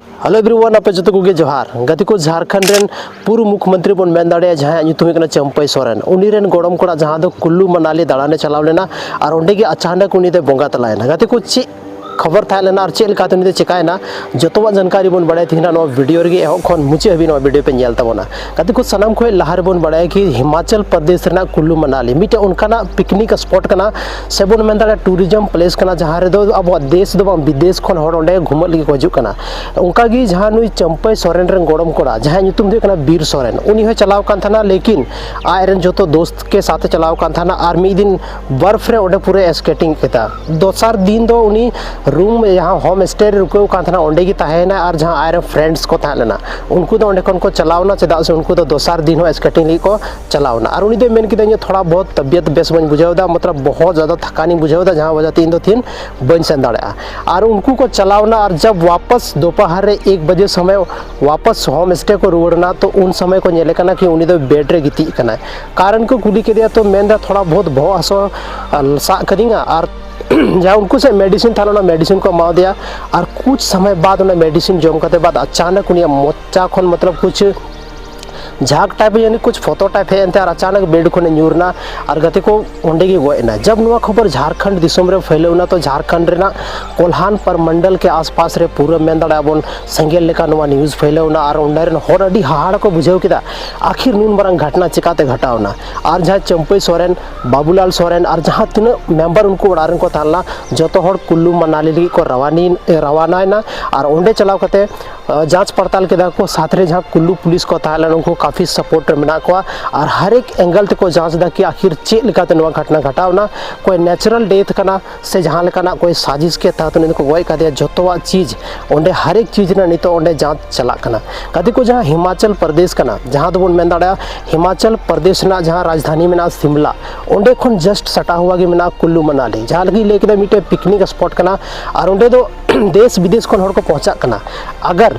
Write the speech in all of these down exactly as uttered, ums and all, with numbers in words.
Hello everyone, ᱟᱯᱮ ᱡᱚᱛᱚ ᱠᱚᱜᱮ ᱡᱚᱦᱟᱨ᱾ ᱜᱟᱛᱮ ᱠᱚ, ᱡᱷᱟᱲᱠᱷᱚᱸᱰ ᱨᱮᱱ ᱯᱩᱨᱩᱵ ᱢᱩᱠᱷᱭᱚᱢᱚᱱᱛᱨᱤ ᱵᱚᱱ ᱢᱮᱱ ᱫᱟᱲᱮᱭᱟᱜᱼᱟ, ᱡᱟᱦᱟᱸᱭᱟᱜ ᱧᱩᱛᱩᱢ ᱦᱩᱭᱩᱜ ᱠᱟᱱᱟ ᱪᱟᱹᱢᱯᱟᱹᱭ ᱥᱚᱨᱮᱱ, ᱩᱱᱤ ᱨᱮᱱ ᱜᱚᱲᱚᱢ ᱠᱚᱲᱟ ᱡᱟᱦᱟᱸ ᱫᱚ ᱠᱩᱞᱞᱩ ᱢᱟᱱᱟᱞᱤ ᱫᱟᱬᱟᱱᱮ ᱪᱟᱞᱟᱣ ᱞᱮᱱᱟ ᱟᱨ ᱚᱸᱰᱮ ᱜᱮ ᱟᱪᱟᱱᱚᱠ ᱩᱱᱤ ᱫᱚᱭ ᱵᱚᱸᱜᱟ ᱛᱟᱞᱟᱭᱮᱱᱟ᱾ ᱜᱟᱛᱮ ᱠᱚ, ᱪᱮᱫ ᱠᱷᱚᱵᱚᱨ ᱛᱟᱦᱮᱸ ᱞᱮᱱᱟ ᱟᱨ ᱪᱮᱫ ᱞᱮᱠᱟᱛᱮ ᱩᱱᱤ ᱫᱚ ᱪᱮᱠᱟᱭᱮᱱᱟ, ᱡᱚᱛᱚᱣᱟᱜ ᱡᱟᱱᱠᱟᱨᱤ ᱵᱚᱱ ᱵᱟᱲᱟᱭᱟ ᱛᱮᱦᱮᱧᱟᱜ ᱱᱚᱣᱟ ᱵᱷᱤᱰᱤᱭᱳ ᱨᱮᱜᱮ᱾ ᱮᱦᱚᱵ ᱠᱷᱚᱱ ᱢᱩᱪᱟᱹᱫ ᱦᱟᱹᱵᱤᱡ ᱱᱚᱣᱟ ᱵᱷᱤᱰᱤᱭᱳ ᱯᱮ ᱧᱮᱞ ᱛᱟᱵᱚᱱᱟ᱾ ᱜᱟᱛᱮ ᱠᱚ, ᱥᱟᱱᱟᱢ ᱠᱷᱚᱱ ᱞᱟᱦᱟ ᱨᱮᱵᱚᱱ ᱵᱟᱲᱟᱭᱟ ᱠᱤ ᱦᱤᱢᱟᱪᱚᱞ ᱯᱨᱚᱫᱮᱥ ᱨᱮᱱᱟᱜ ᱠᱩᱞᱞᱩ ᱢᱟᱱᱟᱞᱤ ᱢᱤᱫᱴᱮᱱ ᱚᱱᱠᱟᱱᱟᱜ ᱯᱤᱠᱱᱤᱠ ᱥᱯᱚᱴ ᱠᱟᱱᱟ, ᱥᱮ ᱵᱚᱱ ᱢᱮᱱ ᱫᱟᱲᱮᱭᱟᱜᱼᱟ ᱴᱩᱨᱤᱡᱚᱢ ᱯᱞᱮᱥ ᱠᱟᱱᱟ, ᱡᱟᱦᱟᱸ ᱨᱮᱫᱚ ᱟᱵᱚᱣᱟᱜ ᱫᱮᱥ ᱫᱚ ᱵᱟᱝ, ᱵᱤᱫᱮᱥ ᱠᱷᱚᱱ ᱦᱚᱲ ᱚᱸᱰᱮ ᱜᱷᱩᱢᱟᱹᱜ ᱞᱟᱹᱜᱤᱫ ᱠᱚ ᱦᱤᱡᱩᱜ ᱠᱟᱱᱟ᱾ ᱚᱱᱠᱟᱜᱮ ᱡᱟᱦᱟᱸ ᱱᱩᱭ ᱪᱟᱹᱢᱯᱟᱹᱭ ᱥᱚᱨᱮᱱ ᱨᱮᱱ ᱜᱚᱲᱚᱢ ᱠᱚᱲᱟ, ᱡᱟᱦᱟᱸᱭᱟᱜ ᱧᱩᱛᱩᱢ ᱫᱚ ᱦᱩᱭᱩᱜ ᱠᱟᱱᱟ ᱵᱤᱨ ᱥᱚᱨᱮᱱ, ᱩᱱᱤ ᱦᱚᱸᱭ ᱪᱟᱞᱟᱣ ᱠᱟᱱ ᱛᱟᱦᱮᱱᱟ, ᱞᱮᱠᱤᱱ ᱟᱡ ᱨᱮᱱ ᱡᱚᱛᱚ ᱫᱳᱥᱛ ᱠᱮ ᱥᱟᱛᱷ ᱮ ᱪᱟᱞᱟᱣ ᱠᱟᱱ ᱛᱟᱦᱮᱱᱟ ᱟᱨ ᱢᱤᱫ ᱫᱤᱱ ᱵᱚᱨᱯᱷ ᱨᱮ ᱚᱸᱰᱮ ᱯᱩᱨᱟᱹ ᱥᱠᱮᱴᱤᱝ ᱠᱮᱫᱟ᱾ ᱫᱚᱥᱟᱨ ᱫᱤᱱ ᱫᱚ ᱩᱱᱤ ᱨᱩᱢ, ᱡᱟᱦᱟᱸ ᱦᱳᱢ ᱥᱴᱮ ᱨᱮ ᱨᱩᱠᱟᱹᱣ ᱠᱟᱱ ᱛᱟᱦᱮᱱᱟ, ᱚᱸᱰᱮ ᱜᱮ ᱛᱟᱦᱮᱸᱭᱮᱱᱟ ᱟᱨ ᱡᱟᱦᱟᱸ ᱟᱡᱨᱮᱱ ᱯᱷᱨᱮᱱᱰᱥ ᱠᱚ ᱛᱟᱦᱮᱸ ᱞᱮᱱᱟ, ᱩᱱᱠᱩ ᱫᱚ ᱚᱸᱰᱮ ᱠᱷᱚᱱ ᱠᱚ ᱪᱟᱞᱟᱣᱱᱟ, ᱪᱮᱫᱟᱜ ᱥᱮ ᱩᱱᱠᱩ ᱫᱚ ᱫᱚᱥᱟᱨ ᱫᱤᱱ ᱦᱚᱸ ᱥᱠᱮᱴᱤᱝ ᱞᱟᱹᱜᱤᱫ ᱠᱚ ᱪᱟᱞᱟᱣᱱᱟ᱾ ᱟᱨ ᱩᱱᱤ ᱫᱚᱭ ᱢᱮᱱ ᱠᱮᱫᱟ, "ᱤᱧᱟᱹᱜ ᱛᱷᱚᱲᱟ ᱵᱚᱦᱚᱛ ᱛᱟᱵᱤᱭᱚᱛ ᱵᱮᱥ ᱵᱟᱹᱧ ᱵᱩᱡᱷᱟᱹᱣ ᱮᱫᱟ, ᱢᱚᱛᱞᱚᱵ ᱵᱚᱦᱚᱛ ᱡᱟᱫᱟ ᱛᱷᱟᱠᱟᱱᱤᱧ ᱵᱩᱡᱷᱟᱹᱣ ᱮᱫᱟ, ᱡᱟᱦᱟᱸ ᱣᱟᱡᱟ ᱛᱮ ᱤᱧ ᱫᱚ ᱛᱤᱦᱤᱧ ᱵᱟᱹᱧ ᱥᱮᱱ ᱫᱟᱲᱮᱭᱟᱜᱼᱟ᱾" ᱟᱨ ᱩᱱᱠᱩ ᱠᱚ ᱪᱟᱞᱟᱣᱱᱟ ᱟᱨ ᱡᱟᱵ ᱣᱟᱯᱟᱥ ᱫᱳᱯᱟᱦᱟᱨ ᱨᱮ ᱮᱠ ᱵᱟᱡᱮ ᱥᱚᱢᱚᱭ ᱣᱟᱯᱟᱥ ᱦᱳᱢ ᱥᱴᱮ ᱠᱚ ᱨᱩᱣᱟᱹᱲ ᱮᱱᱟ, ᱛᱚ ᱩᱱ ᱥᱚᱢᱚᱭ ᱠᱚ ᱧᱮᱞᱮ ᱠᱟᱱᱟ ᱠᱤ ᱩᱱᱤ ᱫᱚ ᱵᱮᱰ ᱨᱮ ᱜᱤᱛᱤᱡ ᱠᱟᱱᱟᱭ᱾ ᱠᱟᱨᱚᱱ ᱠᱚ ᱠᱩᱞᱤ ᱠᱮᱫᱮᱭᱟ, ᱛᱚ ᱢᱮᱱᱫᱟ, "ᱛᱷᱚᱲᱟ ᱵᱚᱦᱚᱛ ᱵᱚᱦᱚᱜ ᱦᱟᱹᱥᱩ ᱥᱟᱵ ᱠᱟᱫᱤᱧᱟ", ᱟᱨ ᱡᱟᱦᱟᱸ ᱩᱱᱠᱩ ᱥᱮᱫ ᱢᱮᱰᱤᱥᱤᱱ ᱛᱟᱦᱮᱸ ᱞᱮᱱᱟ, ᱚᱱᱟ ᱢᱮᱰᱤᱥᱤᱱ ᱠᱚ ᱮᱢᱟᱣᱟᱫᱮᱭᱟ᱾ ᱟᱨ ᱠᱩᱪ ᱥᱚᱢᱚᱭ ᱵᱟᱫ ᱚᱱᱟ ᱢᱮᱰᱤᱥᱤᱱ ᱡᱚᱢ ᱠᱟᱛᱮ ᱵᱟᱫ ᱟᱪᱟᱱᱚᱠ ᱩᱱᱤᱭᱟᱜ ᱢᱚᱪᱟ ᱠᱷᱚᱱ ᱢᱚᱛᱞᱚᱵ ᱠᱩᱪ ᱡᱷᱟᱜᱽ ᱴᱟᱭᱤᱯ ᱭᱟᱱᱤ ᱠᱩᱪ ᱯᱷᱚᱛᱚ ᱴᱟᱭᱤᱯ ᱦᱮᱡ ᱮᱱᱛᱮ ᱟᱨ ᱟᱪᱟᱱᱚᱠ ᱵᱮᱰ ᱠᱷᱚᱱᱮ ᱧᱩᱨ ᱮᱱᱟ ᱟᱨ ᱜᱟᱛᱮ ᱠᱚ ᱚᱸᱰᱮ ᱜᱮ ᱜᱚᱡ ᱮᱱᱟ᱾ ᱡᱟᱵ ᱱᱚᱣᱟ ᱠᱷᱚᱵᱚᱨ ᱡᱷᱟᱲᱠᱷᱚᱸᱰ ᱫᱤᱥᱚᱢ ᱨᱮ ᱯᱷᱟᱹᱭᱞᱟᱹᱣ ᱮᱱᱟ, ᱛᱚ ᱡᱷᱟᱲᱠᱷᱚᱸᱰ ᱨᱮᱱᱟᱜ ᱠᱚᱞᱦᱟᱱ ᱯᱟᱨᱢᱚᱱᱰᱚᱞ ᱠᱮ ᱟᱥᱯᱟᱥ ᱨᱮ ᱯᱩᱨᱟᱹ ᱢᱮᱱ ᱫᱟᱲᱮᱭᱟᱜᱼᱟ ᱵᱚᱱ ᱥᱮᱸᱜᱮᱞ ᱞᱮᱠᱟ ᱱᱚᱣᱟ ᱱᱤᱭᱩᱡᱽ ᱯᱷᱟᱹᱭᱞᱟᱹᱣ ᱮᱱᱟ ᱟᱨ ᱚᱸᱰᱮ ᱨᱮᱱ ᱦᱚᱲ ᱟᱹᱰᱤ ᱦᱟᱦᱟᱲᱟ ᱠᱚ ᱵᱩᱡᱷᱟᱹᱣ ᱠᱮᱫᱟ, ᱟᱹᱠᱷᱤᱨ ᱱᱩᱱ ᱢᱟᱨᱟᱝ ᱜᱷᱚᱴᱱᱟ ᱪᱤᱠᱟᱛᱮ ᱜᱷᱚᱴᱟᱣ ᱮᱱᱟ᱾ ᱟᱨ ᱡᱟᱦᱟᱸ ᱪᱟᱹᱢᱯᱟᱹᱭ ᱥᱚᱨᱮᱱ, ᱵᱟᱵᱩᱞᱟᱞ ᱥᱚᱨᱮᱱ ᱟᱨ ᱡᱟᱦᱟᱸ ᱛᱤᱱᱟᱹᱜ ᱢᱮᱢᱵᱟᱨ ᱩᱱᱠᱩ ᱚᱲᱟᱜ ᱨᱮᱱ ᱠᱚ ᱛᱟᱦᱮᱸ ᱞᱮᱱᱟ, ᱡᱚᱛᱚ ᱦᱚᱲ ᱠᱩᱞᱞᱩ ᱢᱟᱱᱟᱞᱤ ᱞᱟᱹᱜᱤᱫ ᱠᱚ ᱨᱟᱣᱟᱱᱤ ᱨᱟᱣᱟᱱᱟᱭᱮᱱᱟ᱾ ᱟᱨ ᱚᱸᱰᱮ ᱪᱟᱞᱟᱣ ᱠᱟᱛᱮ ᱟᱸ, ᱡᱟᱸᱪ ᱯᱟᱲᱛᱟᱞ ᱠᱮᱫᱟ ᱠᱚ, ᱥᱟᱛᱷ ᱨᱮ ᱡᱟᱦᱟᱸ ᱠᱩᱞᱞᱩ ᱯᱩᱞᱤᱥ ᱠᱚ ᱛᱟᱦᱮᱸ ᱞᱮᱱᱟ, ᱩᱱᱠᱩ ᱠᱟᱯᱷᱤ ᱥᱟᱯᱳᱨᱴ ᱨᱮ ᱢᱮᱱᱟᱜ ᱠᱚᱣᱟ᱾ ᱟᱨ ᱦᱟᱨ ᱮᱠ ᱮᱝᱜᱮᱞ ᱛᱮᱠᱚ ᱡᱟᱸᱪ ᱮᱫᱟ ᱠᱤ ᱟᱠᱷᱤᱨ ᱪᱮᱫ ᱞᱮᱠᱟᱛᱮ ᱱᱚᱣᱟ ᱜᱷᱚᱴᱱᱟ ᱜᱷᱟᱴᱟᱣ ᱮᱱᱟ, ᱠᱚᱭ ᱱᱮᱪᱟᱨᱟᱞ ᱰᱮᱛᱷ ᱠᱟᱱᱟ ᱥᱮ ᱡᱟᱦᱟᱸ ᱞᱮᱠᱟᱱᱟᱜ ᱠᱚᱭ ᱥᱟᱡᱤᱥ ᱠᱮ ᱛᱟᱦᱮᱸ ᱩᱱᱤ ᱫᱚᱠᱚ ᱜᱚᱡ ᱠᱟᱫᱮᱭᱟ, ᱡᱚᱛᱚᱣᱟᱜ ᱪᱤᱡᱽ ᱚᱸᱰᱮ ᱦᱟᱨ ᱮᱠ ᱪᱤᱡᱽ ᱨᱮᱱᱟᱜ ᱱᱤᱛᱚᱜ ᱚᱸᱰᱮ ᱡᱟᱸᱪ ᱪᱟᱞᱟᱜ ᱠᱟᱱᱟ᱾ ᱜᱟᱛᱮ ᱠᱚ, ᱡᱟᱦᱟᱸ ᱦᱤᱢᱟᱪᱚᱞ ᱯᱨᱚᱫᱮᱥ ᱠᱟᱱᱟ, ᱡᱟᱦᱟᱸ ᱫᱚᱵᱚᱱ ᱢᱮᱱ ᱫᱟᱲᱮᱭᱟᱜᱼᱟ ᱦᱤᱢᱟᱪᱚᱞ ᱯᱨᱚᱫᱮᱥ ᱨᱮᱱᱟᱜ ᱡᱟᱦᱟᱸ ᱨᱟᱡᱽᱫᱷᱟᱱᱤ ᱢᱮᱱᱟᱜᱼᱟ ᱥᱤᱢᱞᱟ, ᱚᱸᱰᱮ ᱠᱷᱚᱱ ᱡᱟᱥᱴ ᱥᱟᱴᱟ ᱦᱩᱣᱟ ᱜᱮ ᱢᱮᱱᱟᱜᱼᱟ ᱠᱩᱞᱞᱩ ᱢᱟᱱᱟᱞᱤ, ᱡᱟᱦᱟᱸ ᱞᱟᱹᱜᱤᱫ ᱞᱟᱹᱭ ᱠᱮᱫᱟ ᱢᱤᱫᱴᱮᱱ ᱯᱤᱠᱱᱤᱠ ᱥᱯᱚᱴ ᱠᱟᱱᱟ᱾ ᱟᱨ ᱚᱸᱰᱮ ᱫᱚ ᱫᱮᱥ ᱵᱤᱫᱮᱥ ᱠᱷᱚᱱ ᱦᱚᱲ ᱠᱚ ᱯᱚᱸᱦᱪᱟᱜ ᱠᱟᱱᱟ᱾ ᱟᱜᱟᱨ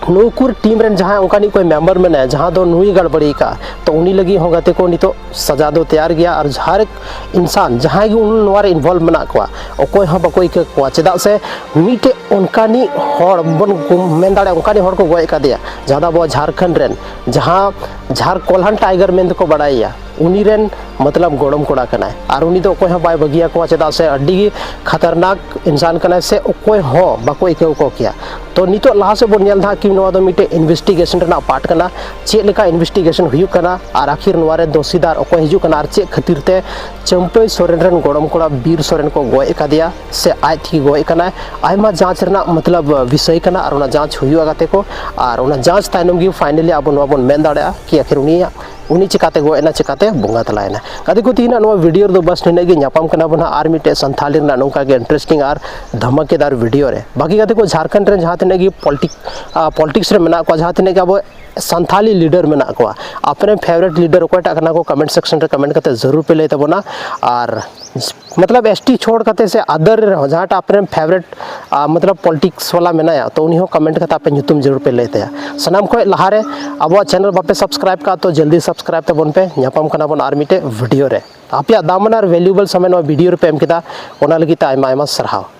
ᱱᱩᱠᱩᱨ ᱴᱤᱢ ᱨᱮᱱ ᱡᱟᱦᱟᱸᱭ ᱚᱱᱠᱟᱱᱤᱡ ᱚᱠᱚᱭ ᱢᱮᱢᱵᱟᱨ ᱢᱮᱱᱟᱭᱟ, ᱡᱟᱦᱟᱸ ᱫᱚ ᱱᱩᱭ ᱜᱟᱲᱵᱟᱲᱤ ᱟᱠᱟᱫ, ᱛᱚ ᱩᱱᱤ ᱞᱟᱹᱜᱤᱫ ᱦᱚᱸ ᱜᱟᱛᱮ ᱠᱚ ᱱᱤᱛᱚᱜ ᱥᱟᱡᱟ ᱫᱚ ᱛᱮᱭᱟᱨ ᱜᱮᱭᱟ᱾ ᱟᱨ ᱡᱟᱦᱟᱸ ᱨᱮ ᱤᱱᱥᱟᱱ ᱡᱟᱦᱟᱸᱭ ᱜᱮ ᱩᱱ ᱱᱚᱣᱟ ᱨᱮ ᱤᱱᱵᱷᱚᱞᱵᱷ ᱢᱮᱱᱟᱜ ᱠᱚᱣᱟ, ᱚᱠᱚᱭ ᱦᱚᱸ ᱵᱟᱠᱚ ᱤᱠᱟᱹ ᱠᱚᱣᱟ᱾ ᱪᱮᱫᱟᱜ ᱥᱮ ᱢᱤᱫᱴᱮᱡ ᱚᱱᱠᱟᱱᱤᱡ ᱦᱚᱲ ᱵᱚᱱ ᱜᱩᱢ-, ᱢᱮᱱ ᱫᱟᱲᱮᱭᱟᱜᱼᱟ, ᱚᱱᱠᱟᱱᱤᱡ ᱦᱚᱲ ᱠᱚ ᱜᱚᱡ ᱟᱠᱟᱫᱮᱭᱟ, ᱡᱟᱦᱟᱸ ᱫᱚ ᱟᱵᱚ ᱡᱷᱟᱲᱠᱷᱚᱸᱰ ᱨᱮᱱ, ᱡᱟᱦᱟᱸ ᱡᱷᱟᱲ ᱠᱚᱞᱦᱟᱱ ᱴᱟᱭᱜᱟᱨ ᱢᱮᱱ ᱛᱮᱠᱚ ᱵᱟᱲᱟᱭᱮᱭᱟ, ᱩᱱᱤ ᱨᱮᱱ ᱢᱚᱛᱞᱚᱵ ᱜᱚᱲᱚᱢ ᱠᱚᱲᱟ ᱠᱟᱱᱟᱭ᱾ ᱟᱨ ᱩᱱᱤ ᱫᱚ ᱚᱠᱚᱭ ᱦᱚᱸ ᱵᱟᱭ ᱵᱟᱹᱜᱤᱭᱟᱠᱚᱣᱟ, ᱪᱮᱫᱟᱜ ᱥᱮ ᱟᱹᱰᱤ ᱜᱮ ᱠᱷᱟᱛᱟᱨᱱᱟᱠ ᱤᱱᱥᱟᱱ ᱠᱟᱱᱟᱭ, ᱥᱮ ᱚᱠᱚᱭ ᱦᱚᱸ ᱵᱟᱠᱚ ᱤᱠᱟᱹᱣ ᱠᱚ ᱠᱮᱭᱟ᱾ ᱛᱚ ᱱᱤᱛᱚᱜ ᱞᱟᱦᱟ ᱥᱮᱫ ᱵᱚᱱ ᱧᱮᱞ ᱫᱟ ᱦᱟᱸᱜ ᱠᱤ ᱱᱚᱣᱟ ᱫᱚ ᱢᱤᱫᱴᱮᱡ ᱤᱱᱵᱷᱮᱥᱴᱤᱜᱮᱥᱚᱱ ᱨᱮᱱᱟᱜ ᱯᱟᱨᱴ ᱠᱟᱱᱟ, ᱪᱮᱫ ᱞᱮᱠᱟ ᱤᱱᱵᱷᱮᱥᱴᱤᱜᱮᱥᱚᱱ ᱦᱩᱭᱩᱜ ᱠᱟᱱᱟ ᱟᱨ ᱟᱠᱷᱤᱨ ᱱᱚᱣᱟ ᱨᱮ ᱫᱳᱥᱤᱫᱟᱨ ᱚᱠᱚᱭ ᱦᱤᱡᱩᱜ ᱠᱟᱱᱟ ᱟᱨ ᱪᱮᱫ ᱠᱷᱟᱹᱛᱤᱨ ᱛᱮ ᱪᱟᱹᱢᱯᱟᱹᱭ ᱥᱚᱨᱮᱱ ᱨᱮᱱ ᱜᱚᱲᱚᱢ ᱠᱚᱲᱟ ᱵᱤᱨ ᱥᱚᱨᱮᱱ ᱠᱚ ᱜᱚᱡ ᱟᱠᱟᱫᱮᱭᱟ ᱥᱮ ᱟᱡ ᱛᱮᱜᱮ ᱜᱚᱡ ᱠᱟᱱᱟᱭ᱾ ᱟᱭᱢᱟ ᱡᱟᱸᱪ ᱨᱮᱱᱟᱜ ᱢᱚᱛᱞᱚᱵ ᱵᱤᱥᱚᱭ ᱠᱟᱱᱟ ᱟᱨ ᱚᱱᱟ ᱡᱟᱸᱪ ᱦᱩᱭᱩᱜᱼᱟ ᱜᱟᱛᱮ ᱠᱚ, ᱟᱨ ᱚᱱᱟ ᱡᱟᱸᱪ ᱛᱟᱭᱱᱚᱢ ᱜᱮ ᱯᱷᱟᱭᱱᱟᱞᱤ ᱟᱵᱚ ᱱᱚᱣᱟ ᱵᱚᱱ ᱢᱮᱱ ᱫᱟᱲᱮᱭᱟᱜᱼᱟ ᱠᱤ ᱟᱠᱷᱤᱨ ᱩᱱᱤᱭᱟᱜ ᱩᱱᱤ ᱪᱤᱠᱟᱛᱮ ᱜᱚᱡ ᱮᱱᱟ, ᱪᱤᱠᱟᱛᱮ ᱵᱚᱸᱜᱟ ᱛᱟᱞᱟᱭᱮᱱᱟ᱾ ᱜᱟᱛᱮ ᱠᱚ, ᱛᱮᱦᱮᱧᱟᱜ ᱱᱚᱣᱟ ᱵᱷᱤᱰᱤᱭᱳ ᱨᱮᱫᱚ ᱵᱟᱥ ᱱᱤᱱᱟᱹᱜ ᱜᱮ᱾ ᱧᱟᱯᱟᱢ ᱠᱟᱱᱟ ᱵᱚᱱ ᱦᱟᱸᱜ ᱟᱨ ᱢᱤᱫᱴᱮᱡ ᱥᱟᱱᱛᱷᱟᱞᱤ ᱨᱮᱱᱟᱜ ᱱᱚᱝᱠᱟ ᱜᱮ ᱤᱱᱴᱟᱨᱮᱥᱴᱤᱝ ᱟᱨ ᱫᱷᱟᱢᱟᱠᱮᱫᱟᱨ ᱵᱷᱤᱰᱤᱭᱳ ᱨᱮ᱾ ᱵᱟᱠᱤ ᱜᱟᱛᱮ ᱠᱚ, ᱡᱷᱟᱲᱠᱷᱚᱸᱰ ᱨᱮᱱ ᱡᱟᱦᱟᱸ ᱛᱤᱱᱟᱹᱜ ᱜᱮ ᱯᱚᱞᱤᱴᱤᱠ, ᱟ, ᱯᱚᱞᱤᱴᱤᱠᱥ ᱨᱮ ᱢᱮᱱᱟᱜ ᱠᱚᱣᱟ, ᱡᱟᱦᱟᱸ ᱛᱤᱱᱟᱹᱜ ᱜᱮ ᱟᱵᱚ ᱥᱟᱱᱛᱷᱟᱞᱤ ᱞᱤᱰᱟᱨ ᱢᱮᱱᱟᱜ ᱠᱚᱣᱟ, ᱟᱯᱮ ᱨᱮᱱ ᱯᱷᱮᱵᱟᱨᱮᱴ ᱞᱤᱰᱟᱨ ᱚᱠᱚᱭᱴᱟᱜ ᱠᱟᱱᱟ ᱠᱚ, ᱠᱚᱢᱮᱱᱴ ᱥᱮᱠᱥᱚᱱ ᱨᱮ ᱠᱚᱢᱮᱱᱴ ᱠᱟᱛᱮ ᱡᱟᱹᱨᱩᱲ ᱯᱮ ᱞᱟᱹᱭ ᱛᱟᱵᱚᱱᱟ᱾ ᱟᱨ ᱢᱚᱛᱞᱚᱵ ᱮᱥ ᱴᱤ ᱪᱷᱳᱲ ᱠᱟᱛᱮ ᱥᱮ ᱟᱫᱟᱨ ᱨᱮᱦᱚᱸ ᱡᱟᱦᱟᱸᱴᱟᱜ ᱟᱯᱮ ᱨᱮᱱ ᱯᱷᱮᱵᱟᱨᱮᱴ, ᱟ, ᱢᱚᱛᱞᱚᱵ ᱯᱚᱞᱤᱴᱤᱠᱥ ᱣᱟᱞᱟ ᱢᱮᱱᱟᱭᱟ, ᱛᱚ ᱩᱱᱤ ᱦᱚᱸ ᱠᱚᱢᱮᱱᱴ ᱠᱟᱛᱮ ᱟᱯᱮ ᱧᱩᱛᱩᱢ ᱡᱟᱹᱨᱩᱲ ᱯᱮ ᱞᱟᱹᱭ ᱛᱟᱭᱟ᱾ ᱥᱟᱱᱟᱢ ᱠᱷᱚᱱ ᱞᱟᱦᱟᱨᱮ ᱟᱵᱚᱣᱟᱜ ᱪᱮᱱᱮᱞ ᱵᱟᱯᱮ ᱥᱟᱵᱥᱠᱨᱟᱭᱤᱵ ᱠᱟᱜᱼᱟ, ᱛᱚ ᱡᱚᱞᱫᱤ ᱥᱟᱵᱥᱠᱨᱟᱭᱤᱵ ᱛᱟᱵᱚᱱ ᱯᱮ᱾ ᱧᱟᱯᱟᱢ ᱠᱟᱱᱟ ᱵᱚᱱ ᱟᱨ ᱢᱤᱫᱴᱮᱡ ᱵᱷᱤᱰᱤᱭᱳ ᱨᱮ᱾ ᱟᱯᱮᱭᱟᱜ ᱫᱟᱢᱟᱱ ᱟᱨ ᱵᱷᱮᱞᱩᱭᱮᱵᱚᱞ ᱥᱚᱢᱚᱭ ᱱᱚᱣᱟ ᱵᱷᱤᱰᱤᱭᱳ ᱨᱮᱯᱮ ᱮᱢ ᱠᱮᱫᱟ, ᱚᱱᱟ ᱞᱟᱹᱜᱤᱫ ᱛᱮ ᱟᱭᱢᱟ ᱟᱭᱢᱟ ᱥᱟᱨᱦᱟᱣ᱾